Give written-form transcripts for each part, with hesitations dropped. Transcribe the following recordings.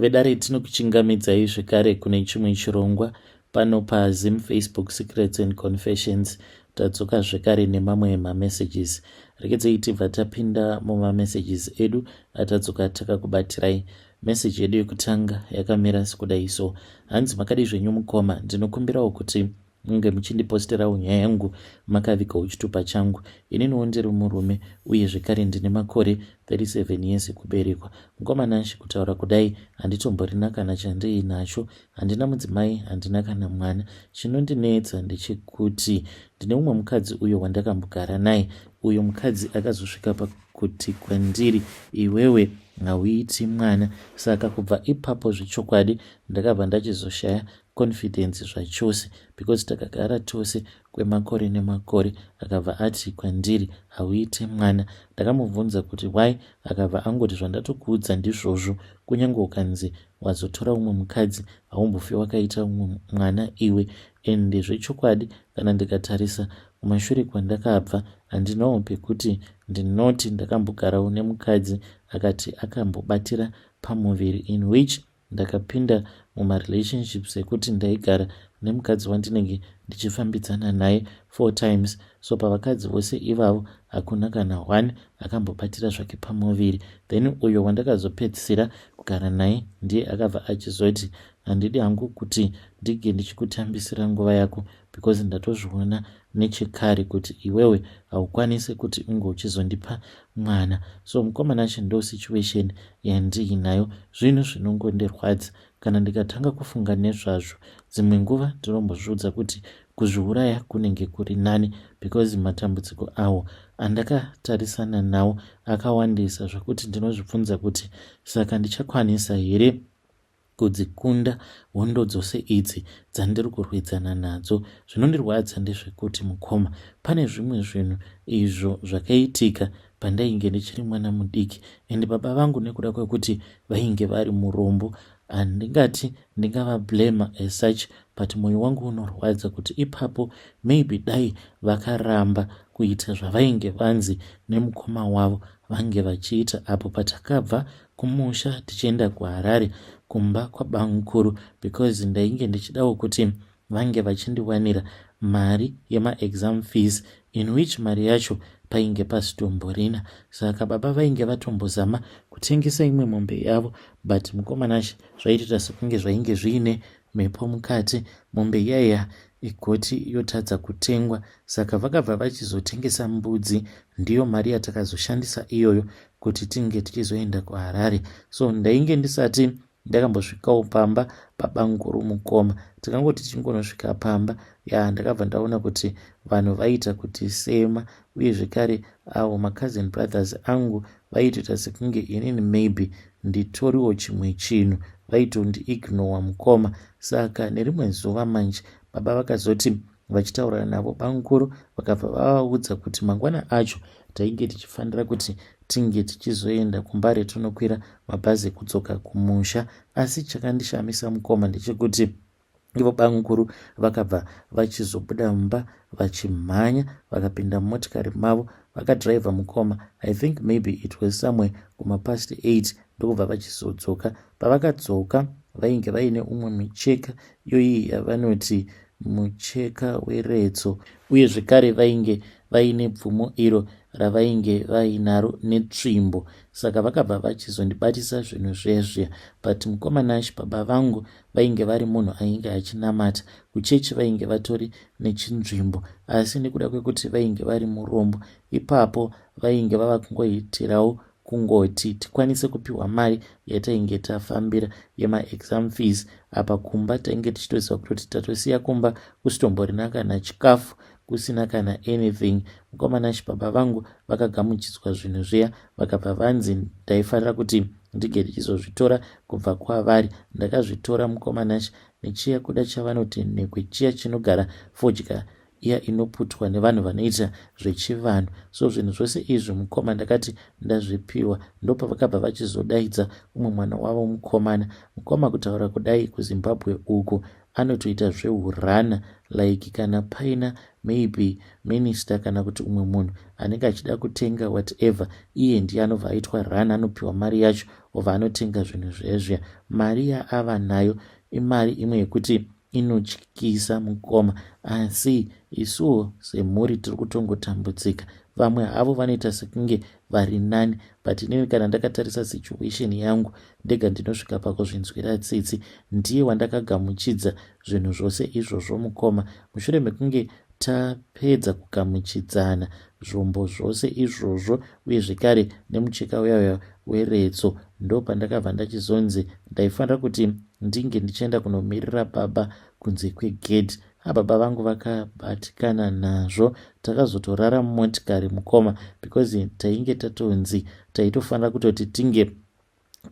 Vedare tinokuchingamidzai zvekare kune chimwe chirongwa pano paZim Facebook Secrets and Confessions. Tadzoka zvekare nemamwe mamessages. Regedzei tibva tapinda mumamessages edu atadzoka takakubatirai. Message yedu yekutanga yakamira sekudai so. Hanzi makadii zvenyu mukoma, ndinokumbirawo kuti munge muchindiposterawo nyaya yangu makavigawo chitupa changu. Ininiwo ndiri murume uye zvekare ndine makore 37 years ekuberekwa. Mukoma Nashy kutaura kudai handitomborina kana chandiinacho, handina mudzimai, handina kana mwana. Chinondinetsa ndechekuti ndine umwe mukadzi uyo wandakambogara naye. Uyo mukadzi akazosvika pakuti kwandiri iwewe hauiti mwana. Saka kubva ipapo zvechokwadi ndakabva ndachizoshaya confidence zvachose because takagara tose kwemakore nemakore. Akabva ati kwandiri hauite mwana. Ndakamubvunza kuti why akabva angoti zvandatokuudza ndizvozvo kunyange ukanzi wazotora umwe mukadzi haumbofi wakaita umwe mwana iwe. Ende zvechokwadi kana ndikatarisa kumashure kwandakabva handinawo pekuti ndinoti ndakambogarawo nemukadzi akati akambobatira pamuviri in which Ndakapinda mumarelationships ekuti ndaigara nemukadzi wandinenge ndichifambidzana naye four times so pavakadzi vose ivavo hakuna kana one akambobatira zvake pamuviri. Then uyo wandakazopedzisira kugara naye ndiye akabva achizoti handidi hangu kuti ndige ndichikutambisira nguva yako because ndatozviona nechekare kuti iwewe haukwanise kuti unge uchizondipa mwana. So mukoma Nashe ndo situation yandiinayo. Zvinhu zvinongondirwadza kana ndikatanga kufunga nezvazvo. Dzimwe nguva ndinombozviudza kuti kuzviuraya kunenge kuri nani because matambudziko awo andakatarisana nawo akawandisa zvekuti ndinozvibvunza kuti saka ndichakwanisa here kudzikunda hondo dzose idzi dzandiri kurwidzana nadzo. Zvinondirwadza ndezvekuti mukoma, pane zvimwe zvinhu izvo zvakaitika pandainge ndichiri mwana mudiki and baba vangu nekuda kwekuti vainge vari murombo handingati ndingavablema as such but mwoyo wangu unorwadza kuti ipapo maybe dai vakaramba kuita zvavainge vanzi nemukoma wavo vange vachiita apo patakabva kumusha tichienda kuHarare kumba kwabamukuru because ndainge ndichidawo kuti vange vachindiwanira mari yemaexam fees in which mari yacho painge pasitomborina. Saka baba vainge vatombozama kutengesa imwe mombe yavo but mukomanashe zvaitoita sekunge zvainge zviine mhepo mukati mombe iyaiya igoti yotadza kutengwa saka vakabva vachizotengesa mbudzi ndiyo mari yatakazoshandisa iyoyo kuti tinge tichizoenda kuHarare so ndainge ndisati ndakambosvikawo pamba pabamukuru mukoma takangoti tichingonosvika pamba ya ndakabva ndaona kuti vanhu vaiita kuti sema uye zvekare avo macousin brothers angu vaitoita sekunge inini maybe nditoriwo chimwe chinhu vaitondiignowa mukoma saka nerimwe zuva manje baba vakazoti vachitaura navo bamukuru vakabva vavaudza kuti mangwana acho tainge tichifanira kuti tinge tichizoenda kumbare tonokwira mabhazi ekudzoka kumusha asi chakandishamisa mukoma ndechekuti ivo bamukuru vakabva vachizobuda mumba vachimhanya vakapinda mumotikari mavo vakadhiraivha mukoma i think maybe it was somewhere kumapast 8 ndokubva vachizodzoka pavakadzoka vainge vaine umwe mucheka iyoyi yavanoti mucheka weretso uye zvekare vainge vaine bvumo iro ravainge vainaro netsvimbo saka vakabva vachizondibatisa zvinhu zvezviya but mukoma Nash baba vangu vainge vari munhu ainge achinamata kuchechi vainge vatori nechinzvimbo asi nekuda kwekuti vainge vari murombo ipapo vainge vava kungoitirawo kungoti tikwanise kupiwa mari yatainge tafambira yemaexam fees apa kumba tainge tichitoziva kutoti tatosiya kumba kusitomborina kana chikafu kusina kana anything mukoma Nash baba vangu vakagamuchidzwa zvinhu zviya vakabva vanzi ndaifanira kuti ndige ndichizozvitora kubva kwavari ndakazvitora mukoma Nash nechiya kuda chavanoti nhekwe chiya chinogara fodya iya inoputwa nevanhu vanoita zvechivanhu. So zvinhu zvose izvi mukoma ndakati ndazvipiwa. Ndopavakabva vachizodaidza umwe mwana wavo mukomana. Mukoma kutaura kudai kuZimbabwe uku anotoita zvehurana like kana paina maybe minister kana kuti umwe munhu anenge achida kutenga whatever, iye ndiye anobva aitwa run, anopiwa mari yacho obva anotenga zvinhu zvezviya. Mari yaava nayo imari imwe yekuti inotyisa mukoma, asi isuwo semhuri tiri kutongotambudzika. Vamwe havo vanoita sekunge vari nani, but inini kana ndakatarisa situation yangu ndega ndinosvika pakuzvinzwira tsitsi. Ndiye wandakagamuchidza zvinhu zvose izvozvo mukoma. Mushure mekunge tapedza kugamuchidzana zvombo zvose izvozvo uye zvekare nemucheka uya uya weretso, ndopandakabva ndachizonzi ndaifanira kuti ndinge ndichienda kunomirira baba kunze kwegedhi. Baba vangu vakabatikana nazvo. Takazotorara mumotikari mukoma, because tainge tatonzi taitofanira kutoti tinge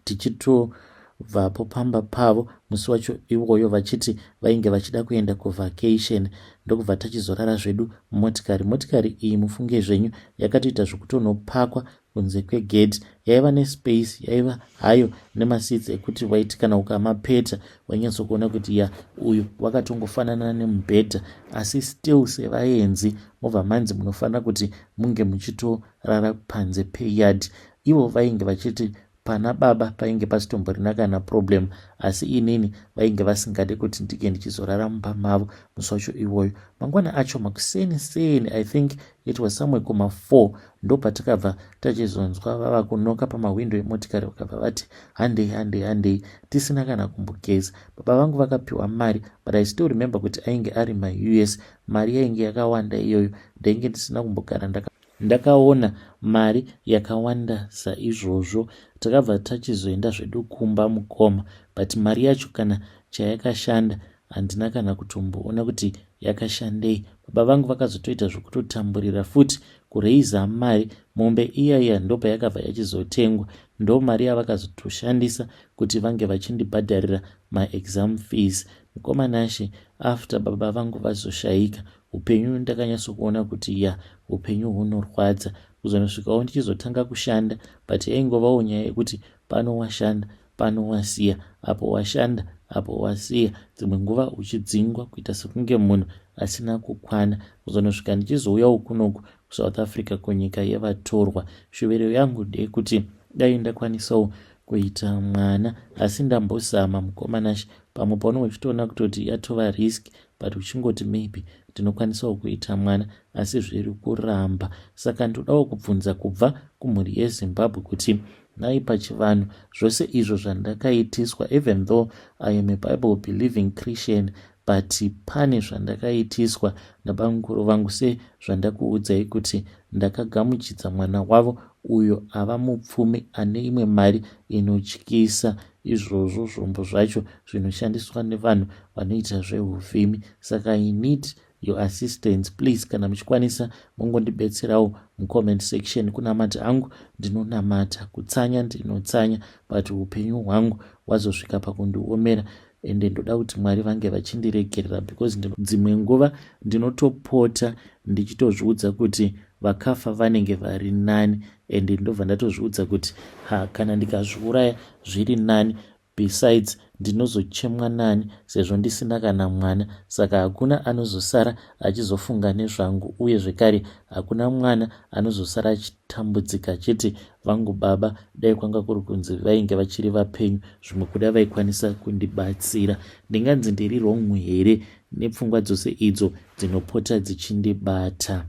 tichitobvapo pamba pavo musi wacho iwoyo, vachiti vainge vachida kuenda kuvacation. Ndokubva tachizorara zvedu mumotikari. Motikari iyi, mufunge zvenyu, yakatoita zvekutonopakwa kunze kwegedhi. Yaiva nespace, yaiva hayo nemaseats ekuti waiti kana ukamapeta wainyatsokuona kuti ya, uyu wakatongofanana nemubhedha, asi still sevaenzi mobva manzi munofanira kuti munge muchitorara panze peyard. Ivo vainge vachiti pana baba painge pasitomborina kana problem, asi inini vainge vasingade kuti ndinge ndichizorara mumba mavo musi wacho iwoyo. Mangwana acho makuseni seni, I think it was somewhere kuma4, ndopatakabva tachizonzwa vava kunoka pamahwindo emotikari, vakabva vati, "Handei, handei, handei." Tisina kana kumbogeza. Baba vangu vakapiwa mari, but I still remember kuti ainge ari maUS. Mari yainge yakawanda iyoyo, ndainge ndisina kumbogara ndakaona mari yakawanda saizvozvo. Takabva tachizoenda zvedu kumba mukoma, but mari yacho kana chayakashanda handina kana kutomboona kuti yakashandei. Baba vangu vakazotoita zvokutotamburira futi kureiza mari. Mombe iyaiya ndopayakabva yachizotengwa, ndo mari yavakazotoshandisa kuti vange vachindibhadharira maexam fees. Mukoma Nashe, after baba vangu vazoshayika, upenyu ndakanyatsokuona kuti ya, upenyu hunorwadza. Kuzonosvikawo ndichizotanga kushanda, but yaingovawo nyaya yekuti pano washanda, pano wasiya, apo washanda, apo wasiya, dzimwe nguva uchidzingwa, kuita sekunge munhu asina kukwana. Kuzonosvika ndichizouyawo kunoku kuSouth Africa, kunyika yevatorwa, shuviro yangu ndeyekuti dai ndakwanisawo kuita mwana, asi ndambozama mukoma Nashe. Pamwe paunenge uchitoona kutoti yatova risk, but uchingoti maybe ndinokwanisawo kuita mwana, asi zviri kuramba. Saka ndodawo kubvunza kubva kumhuri yeZimbabwe kuti nhai, pachivanhu zvose izvo zvandakaitiswa, even though I am a Bible believing Christian, but pane zvandakaitiswa nabamukuru vangu, sezvandakuudzai kuti ndakagamuchidza mwana wavo uyo ava mupfumi ane imwe mari inotyisa, izvozvo zvombo zvacho zvinoshandiswa nevanhu vanoita zveuvhimi. Saka I need your assistance, please. Kana muchikwanisa, mungondibetserawo mucomment section. Kunamata angu ndinonamata, kutsanya ndinotsanya, but upenyu hwangu hwazosvika pakundiomera, ende ndoda kuti Mwari vange vachindiregerera, because dzimwe nguva ndinotopota ndichitozviudza kuti vakafa vanenge vari nani, ende ndobva ndatozviudza kuti ha, kana ndikazviuraya zviri nani. Besides, ndinozochemwa nani sezvo ndisina kana mwana? Saka hakuna anozosara achizofunga nezvangu, uye zvekare hakuna mwana anozosara achitambudzika achiti vangu baba dai kwanga kuri kunzi vainge vachiri vapenyu, zvimwe kuda vaikwanisa kundibatsira. Ndinganzi ndiri wrong here nepfungwa dzose idzo dzinopota dzichindibata?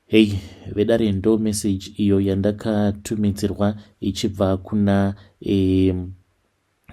Hei vedare, ndo message iyo yandakatumidzirwa ichibva kuna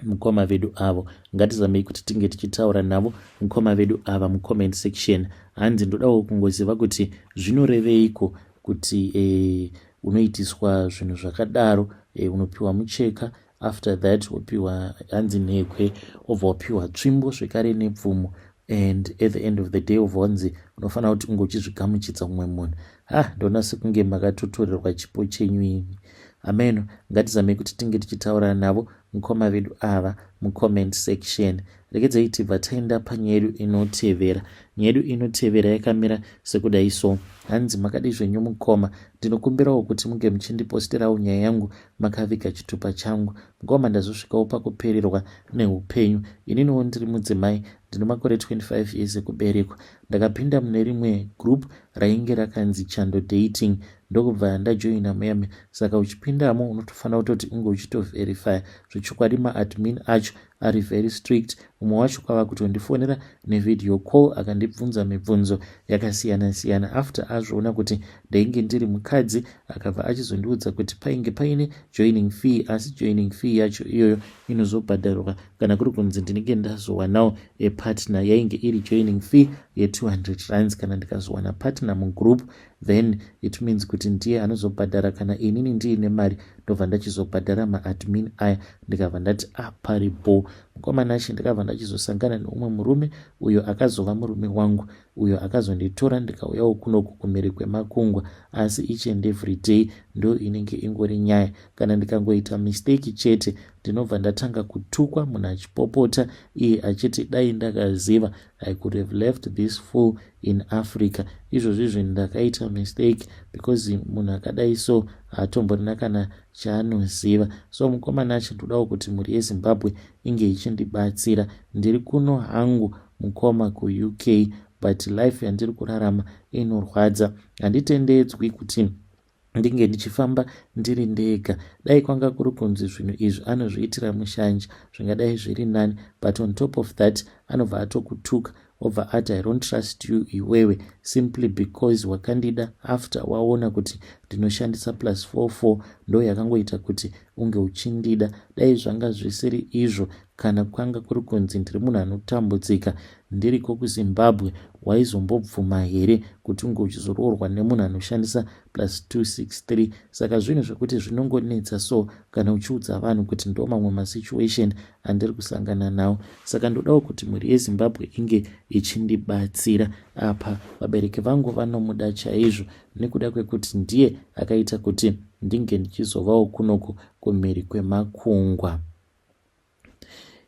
mukoma vedu avo. Ngatizamei kuti tinge tichitaura navo mukoma vedu ava mucomment section. Hanzi ndodawo kungoziva kuti zvinoreveiko kuti unoitiswa zvinhu zvakadaro, unopiwa mucheka, after that wopiwa hanzi nhekwe, wobva wapiwa tsvimbo zvekare nepfumo, and at the end of the day wobva wanzi unofanira kuti unge uchizvigamuchidza mumwe munhu. Ha, ndoona sekunge makatotorerwa chipo chenyu imi. Ameno, ngatizamei kuti tinge tichitaura navo mukoma vedu ava mucomment section. Regedzai tibva taenda panyaya yedu inotevera. Nyaya yedu inotevera yakamira sekudai so. Hanzi makadii zvenyu mukoma, ndinokumbirawo kuti munge muchindiposterawo nyaya yangu makaviga chitupa changu. Mukoma, ndazosvikawo pakupererwa neupenyu. Ininiwo ndiri mudzimai, ndine makore 25 years ekuberekwa. Ndakapinda mune rimwe group rainge rakanzi Chando Dating ndokubva ndajoina muyame. Saka uchipindamo unotofanira kutoti unge uchitoverifya zvechokwadi. Maadmin acho ari very strict. Mumwe wacho kwava kutondifonera nevideo call, akandibvunza mibvunzo yakasiyana siyana. After azviona kuti ndainge ndiri mukadzi, akabva achizondiudza kuti painge paine joining fee, asi joining fee yacho iyoyo inozobhadharwa kana kuri kunzi ndinenge ndazowanawo apartner. Yainge iri joining fee ye200 rands. Kana ndikazowana partner mugroup, then it means kuti ndiye anozobhadhara. Kana inini ndiine mari, ndobva ndachizobhadhara maadmin aya. Ndikabva ndati aparibo, mukomana achi. Ndakabva ndachizosangana neumwe murume uyo akazova murume wangu, uyo akazonditora ndikauyawo kunoku kumhiri kwemakungwa. Asi each and every day ndo inenge ingori nyaya. Kana ndikangoita mistake chete, ndinobva ndatanga kutukwa, munhu achipopota iye achiti dai ndakaziva, I could have left this fool in Africa. Izvozvizvi ndakaita mistake because munhu akadai so haatomborina kana chaanoziva. So mukomana achi, ndodawo kuti mhuri yeZimbabwe inge ichindibatsira. Ndiri kuno hangu mukoma kuUK, but life yandiri kurarama inorwadza. Handitendedzwi kuti ndinge ndichifamba ndiri ndega. Dai kwanga kuri kunzi zvinhu izvi anozviitira mushanja, zvingadai zviri nani, but on top of that anobva atokutuka, obva ati, "I don't trust you iwewe, simply because wakandida after waona kuti ndinoshandisa +44. Ndo yakangoita kuti unge uchindida. Dai zvanga zvisiri izvo, kana kwanga kuri kunzi ndiri munhu anotambudzika ndiriko kuZimbabwe, waizombobvuma here kuti unge uchizoroorwa nemunhu anoshandisa +263?" Saka zvinhu zvekuti zvinongonetsa so kana uchiudza vanhu kuti ndo mamwe masituation andiri kusangana nawo. Saka ndodawo kuti mhuri yeZimbabwe inge ichindibatsira apa. Vabereki vangu vanomuda chaizvo nekuda kwekuti ndiye akaita kuti ndinge ndichizovawo kunoku kumhiri kwemakungwa.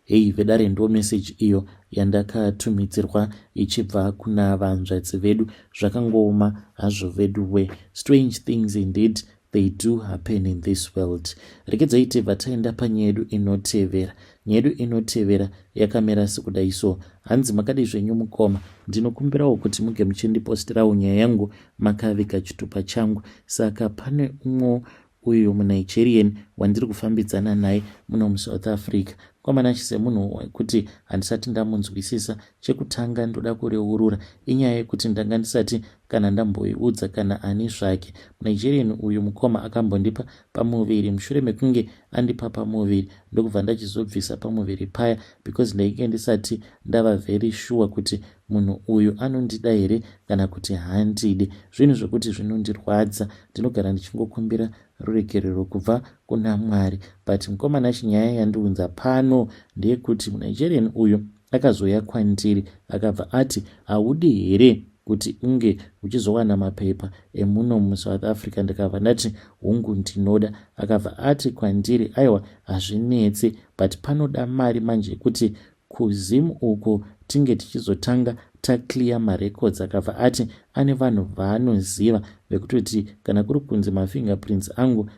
Hei vedare, ndo meseji iyo yandakatumidzirwa ichibva kuna vanzvadzi vedu. Zvakangooma hazvo vedu we. Strange things indeed, they do happen in this world. Rekedzai tibva taenda panyaya yedu inotevera. Nyaya yedu inotevera yakamira sekudai so. Hanzi makadi zvenyu mukoma, ndinokumbirawo kuti muge muchindipostirawo nyaya yangu makaviga chitupa changu. Saka pane umwe uyu muNigerian wandiri kufambidzana naye muno muSouth Africa. Mukomana semunhu wekuti handisati ndamunzwisisa. Chekutanga ndoda kureurura inyaya yekuti ndanga ndisati kana ndamboiudza kana ani zvake. MuNigerian uyu mukoma akambondipa pamuviri. Mushure mekunge andipa pamuviri, ndokubva ndachizobvisa pamuviri paya because ndainge ndisati ndava very sure kuti munhu uyu anondida here kana kuti handidi. Zvinhu zvokuti zvinondirwadza, ndinogara ndichingokumbira ruregerero kubva kuna Mwari. But mukomana, chinyaya yandiunza pano ndeyekuti muNigerian uyu akazouya kwandiri, akabva ati, "Haudi here kuti unge uchizowana mapepa emuno muSouth Africa?" Ndikabva ndati, "Hungu, ndinoda." Akabva ati kwandiri, "Aiwa, hazvinetsi, but panoda mari manje yekuti kuZim uku tinge tichizotanga taclear marecords." Akabva ati ane vanhu vaanoziva vekutoti kana kuri kunzi mafingerprints angu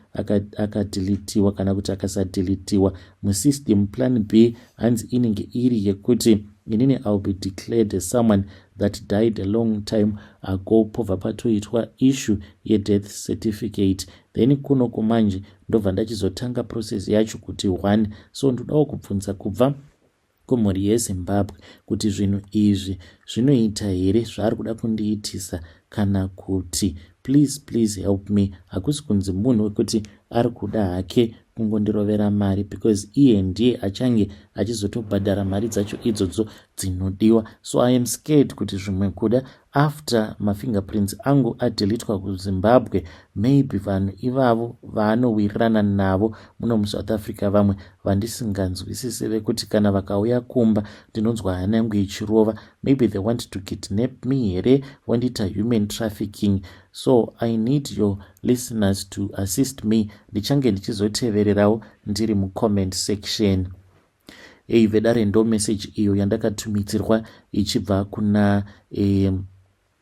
akadeletiwa kana kuti akasadeletiwa musystem, plan B hanzi inenge iri yekuti inini I will be declared as someone that died a long time ago, pobva patoitwa issue yedeath certificate, then kuno kumanje ndobva ndachizotanga process yacho kuti one. So ndodawo kubvunza kubva kumhuri yeZimbabwe kuti zvinhu izvi zvinoita here zvaari kuda kundiitisa kana kuti? Please, please help me. Hakusi kunzi munhu wekuti ari kuda hake kungondirovera mari, because iye ndiye achange achizotobhadhara mari dzacho idzodzo dzinodiwa. So I am scared kuti zvimwe kuda After mafingerprints angu adeletwa kuZimbabwe, maybe vanhu ivavo vaanowirirana navo muno muSouth Africa, vamwe vandisinganzwisisi vekuti kana vakauya kumba ndinonzwa hana yangu ichirova, maybe they want to kidnap me here, vondiita human trafficking. So I need your listeners to assist me. Ndichange ndichizotevererawo ndiri mucomment section. Ei vedare, ndo message iyo yandakatumidzirwa ichibva kuna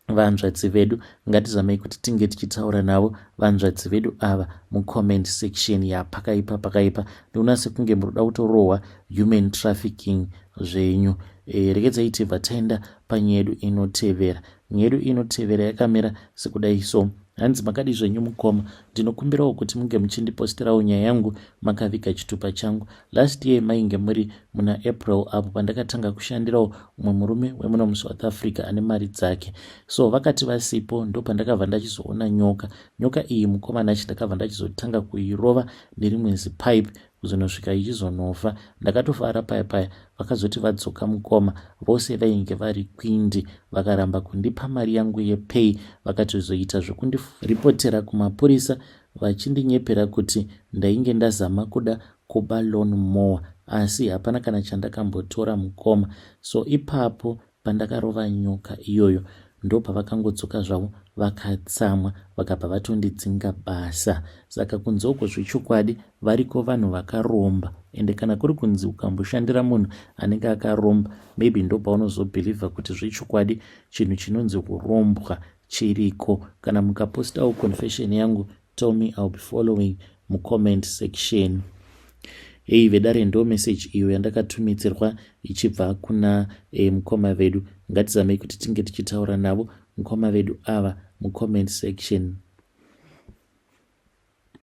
vanzvadzi vedu. Ngatizamei kuti tinge tichitaura navo vanzvadzi vedu ava mucomment section. Yapakaipa, pakaipa. Ndinoona sekunge muroda kutorohwa human trafficking zvenyu. Rekedzai tibva taenda panyaya yedu inotevera. Nyaya yedu inotevera yakamira sekudai so. Hanzi, "Makadi zvenyu mukoma? Ndinokumbirawo kuti munge muchindiposterawo nyaya yangu makaviga chitupa changu. Last year, mainge muri muna April apo pandakatanga kushandirawo umwe murume wemuno muSouth Africa ane mari dzake. So vakati vasipo, ndo pandakabva ndachizoona nyoka. Nyoka iyi, mukoma Nashi, ndakabva ndachizotanga kuirova nerimwe zipipe kuzonosvika ichizonofa. Ndakatofara paya paya. Vakazoti vadzoka, mukoma, vose vainge vari kwindi, vakaramba kundipa mari yangu yepay. Vakatozoita zvekundiripotera kumapurisa vachindinyepera kuti ndainge ndazama kuda kuba lawn mower, asi hapana kana chandakambotora, mukoma. So ipapo pandakarova nyoka iyoyo, ndopavakangodzoka zvavo vakatsamwa, vakabva vatondidzinga basa. Saka kunze uko zvechokwadi variko vanhu vakaromba. Ende kana kuri kunzi ukamboshandira munhu anenge akaromba, maybe ndopaunozobhilivha kuti zvechokwadi chinhu chinonzi kurombwa chiriko. Kana mukapostawo confession yangu, tell me, I'll be following mucomment section." Ei vedare, ndo message iyo yandakatumidzirwa ichibva kuna mukoma vedu. Ngatizamei kuti tinge tichitaura navo mukoma vedu ava mucomment section.